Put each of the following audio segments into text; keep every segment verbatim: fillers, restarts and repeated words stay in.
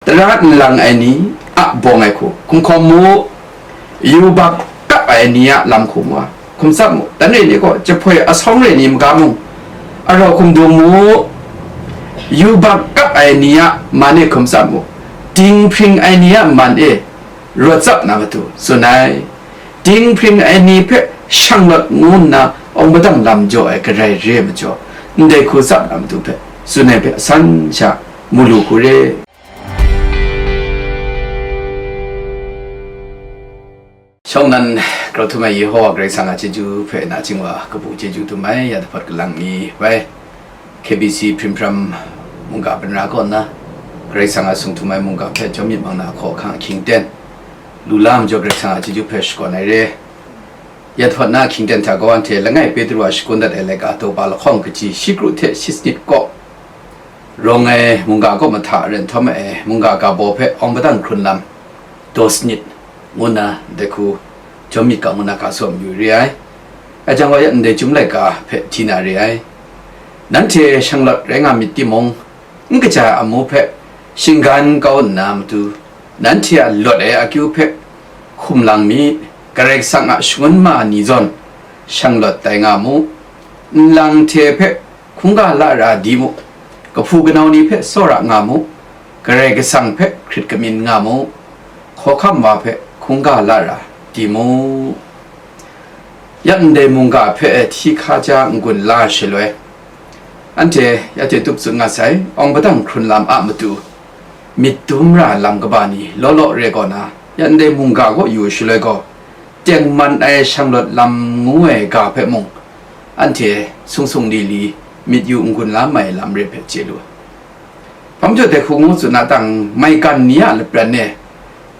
tara nlang ai ni a bawng ai hku hkum hkawm mu, yubak kap ai ni a lam hku mu ai hkum tsap mu. Dan re ni gaw jahpoi asawng re ni maga mung, arau hkum dum mu, yubak kap ai ni a man e hkum tsap mu, dinghpring ai ni a man e rawt tsap na matu tsun ai. Dinghpring ai ni hpe shanglawt ngu nna awng padang lam jaw ai karai re ai majaw, ndai hku tsap na matu hpe tsun ai hpe asan sha mu lu hku re. Shawng nnan grau htum ai Yehowa Karai Kasang a chyeju hpe nachying wa kabu chyeju dum ai, ya dahpawt kalang mi bai, K B C hprim hpram mungga banra kaw nna, Karai Kasang a sung htum ai mungga hpe jawm myit mang na hkaw hkang ahkying ten, lu la majaw Karai Kasang a chyeju hpe shakawn ai re. Ya dahpawt na ahkying ten hta gaw anhte langai Petru a shakun dat ai laika daw ba lahkawng kaji shi kru hte shi sanit kaw, rawng ai mungga kaw mahta ren htawm ai mungga ga baw hpe awng padang hkrun lam daw sanit ngu nna ndai hku jawm myit ga ngu na ga tsaw mayu re ai. Ajang wa ya ndai Chyum laika hpe hti na re ai. Nanhte shanglawt rai nga myit timung, n kaja ai amu hpe shinggan kau nna matu, nanhte a lawt ai akyu hpe hkum lang myit. Karai Kasang a shangun ma ni zawn shanglawt tai nga mu. Nlang hte hpe hkungga lara di mu. Kahpu kanau ni hpe tsawra nga mu. Karai Kasang hpe hkrit kamyin nga mu. Hkawhkam wa hpe hkungga lara di mu. Ya ndai mungga hpe hti hkaja n-gun la shaloi, anhte ya hte tup tsun nga sai, awng padang hkrun lam a matu myit dum ra lam kaba ni law law re kaw na, ya ndai mungga kaw yu shaloi gaw, tengman ai shanglawt lam ngu ai ga hpe mung, anhte sung sung li li myit yu n-gun la mai lam re hpe chye lu ai. Hpa majaw dai hku ngu tsun na tang, maigan ni a lapran e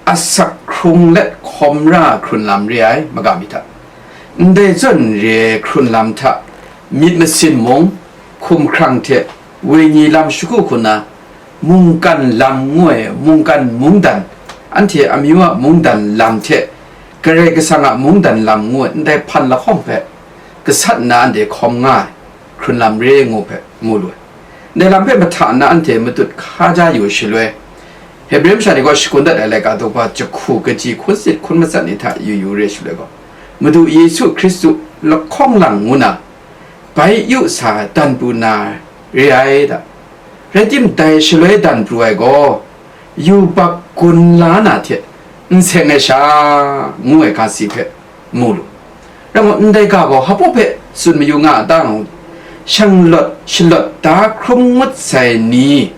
asak hkrung let hkawm ra hkrun lam re ai, maga mi hta. Ndai zawn re ai hkrun lam hta myit masin mung, hkumhkrang hte wenyi lam shagu hku na, mungkan lam ngu ai mungkan mungdan, anhte amyu a mungdan lam hte Karai Kasang a mungdan lam ngu ai ndai hpan lahkawng hpe gasat nna anhte hkawm nga ai hkrun lam re ngu hpe mu lu ai. Ndai lam hpe mahta nna anhte matut hkaja yu shaloi, Hebre masha ni gaw shakun dat ai laika daw ba jahku kaji hkun sanit hkun matsat ni hta yu yu re shaloi gaw, Madu Yesu Hkristu lahkawng lang ngu na bai yu sa dan pru na re ai da. Rai tim, dai shaloi dan pru ai gaw, yubak gun la na hte n seng ai sha, ngu ai ga si hpe mu lu. Rai ngu, ndai ga gaw hpa hpe tsun mayu nga a ta ngu, shanglawt shalawt da hkrum ngut sai ni,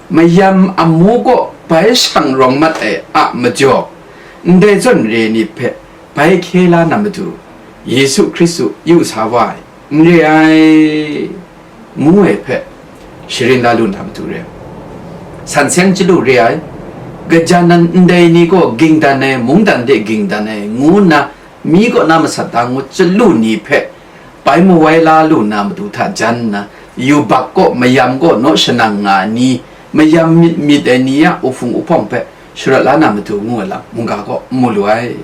mayam amu kaw bai shang rawng mat ai a majaw, ndai zawn re ni hpe bai hkye la na matu, Yesu Hkristu yu sa wa ai, n re ai, ngu ai hpe sharin la lu na matu re. San seng chyalu re ai, gaja nan ndai ni gaw ging dan ai, mungdan de ging dan ai, ngu nna mi kaw na masat da ngut chyalu ni hpe bai mawai la lu na matu hta jan nna, yubak kaw mayam kaw naw shanang nga ai ni, mayam myit myit ai ni a uhpung uhpawng hpe sharawt la na matu ngu ai lam mungga kaw n mu lu ai.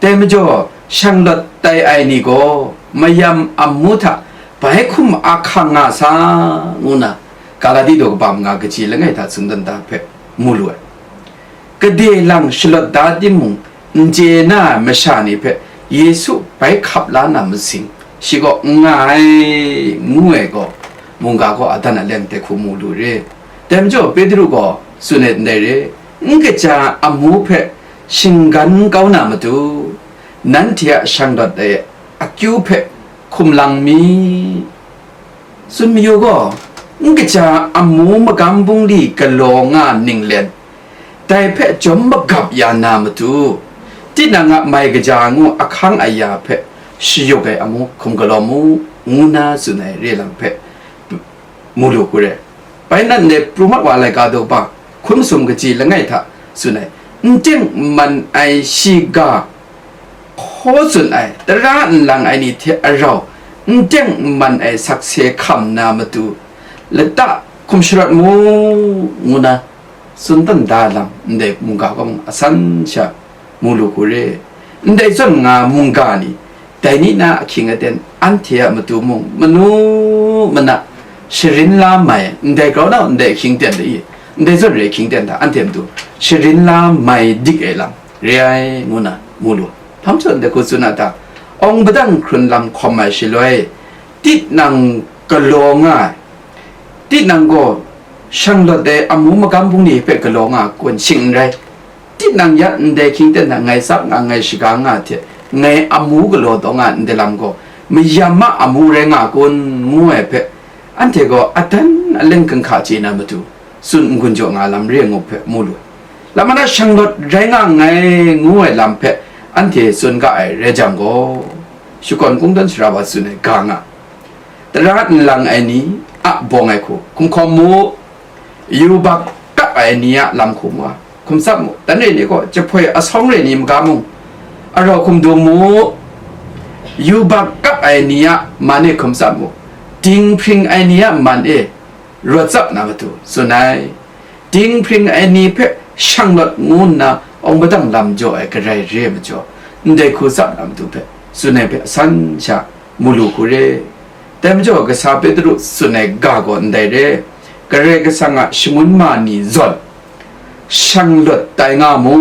Dai majaw, shanglawt tai ai ni gaw mayam amu hta bai hkum ahkang nga sa, ngu na Galati daw kaba manga kaji langai hta tsun dan da hpe mu lu ai. Gade lang shalawt da timung, n chye na ai masha ni hpe Yesu bai hkap la na masing, shi gaw n nga ai, ngu ai gaw, mungga gaw adan aleng dai hku mu lu re. Dai majaw, Petru gaw tsun ai ndai re, n kaja amu hpe shinggan kau na matu, nanhte a shanglawt ai akyu hpe hkum lang mi? Tsun mayu gaw, n kaja amu magam bungli galaw nga ninglen, dai hpe chyawm magap ya na matu, tinang a mai kaja ngu ahkang aya hpe shayuk ai amu hkum galaw mu, ngu na tsun ai re lam hpe mu lu hku re. Bai nan de pru mat wa laika daw ba, hkun masum kaji langai hta tsun ai, n teng n man ai shiga hkaw tsun ai, tara nlang ai ni hte arau n teng n man ai sakse hkam na matu, lata hkum sharawt mu, ngu na tsun dan da lam ndai mungga gaw asan sha mu lu hku re. Ndai zawn nga mungga ni, dai ni na ahkying aten anhte a matu mung manu mana sharin la mai, ndai grau nau ndai ahkying ten de i, ndai zawn re hkying ten hta anhte matu sharin la mai dik ai lam re ai, ngu na mu lu. Hpa majaw ndai hku tsun a ta? Awng padang hkrun lam hkawm ai shaloi, tinang galaw nga ai, tinang gaw shanglawt ai amu magam bungli hpe galaw nga kun shing n rai. Tinang ya ndai hkying ten hta ngai tsap nga, ngai shaga nga hte, ngai amu galaw taw nga ndai lam gaw, mayam a amu rai nga kun, ngu ai hpe, anhte gaw adan aleng ganhka chye na matu, tsun n-gun jaw nga lam re ngu hpe mu lu. Lam mana shanglawt rai nga nngai, ngu ai lam hpe anhte tsun ga ai rai jang gaw, shakawn kungdawn sara wa tsun ai ga nga, tara nlang ai ni a bawng ai hku hkum hkawm mu, yubak kap ai ni a lam hku mu a, hkum tsap mu. Dan re ni gaw jahpoi asawng re ni maga mung, arau hkum dung mu, yubak kap ai ni a man e hkum tsap mu, dinghpring ai ni a man e rawt tsap na matu tsun ai. Dinghpring ai ni hpe shanglawt ngu nna awng padang lam jaw ai garai re ai majaw, ndai hku tsap na matu hpe tsun ai hpe asan sha mu lu hku re. Dai majaw, kasa Petru tsun ai ga gaw ndai re, Karai Kasang a shangun ma ni zawn shanglawt tai nga mu,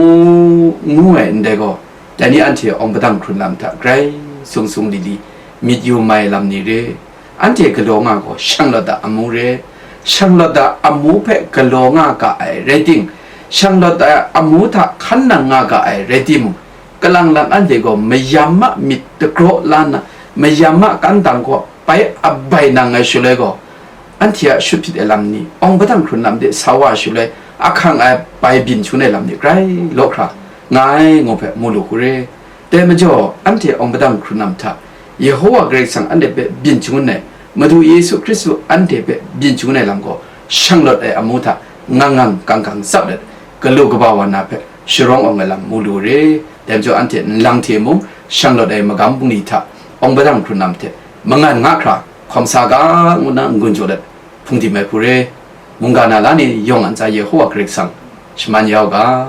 ngu ai ndai gaw, dai ni anhte awng padang hkrun lam hta grai sung sung li li myit yu mai lam ni re. Anhte galaw nga gaw shanglawt a amu re, shanglawt a amu hpe galaw nga ga ai rai ting, shanglawt a amu hta hkan nang nga ga ai rai timung, kalang lang anhte gaw mayam a myit dagraw la nna, mayam a kantang gaw bai abai nang ai shaloi gaw, anhte a shut hpyit ai lam ni, awng padang hkrun lam de sa wa ai shaloi, ahkang ai bai byin shangun ai lam ni grai law hkra nga ai, ngu hpe mu lu hku re. Dai majaw, anhte awng padang hkrun lam hta, Yehowa Karai Kasang anhte hpe byin shangun ai, Madu Yesu Hkristu anhte hpe byin shangun ai lam gaw, shanglawt ai amu hta ngang ngang kang kang tsap let, galu kaba wa na hpe sharawng awng ai lam mu lu re. Dai majaw, anhte nlang hte mung shanglawt ai magam bungli hta awng padang hkrun lam hte mangan nga hkra hkawm sa ga, ngu nna n-gun jaw let, hpungdim ai hku re. Mungga na la ni yawng a ntsa Yehowa Karai Kasang shaman ya u ga.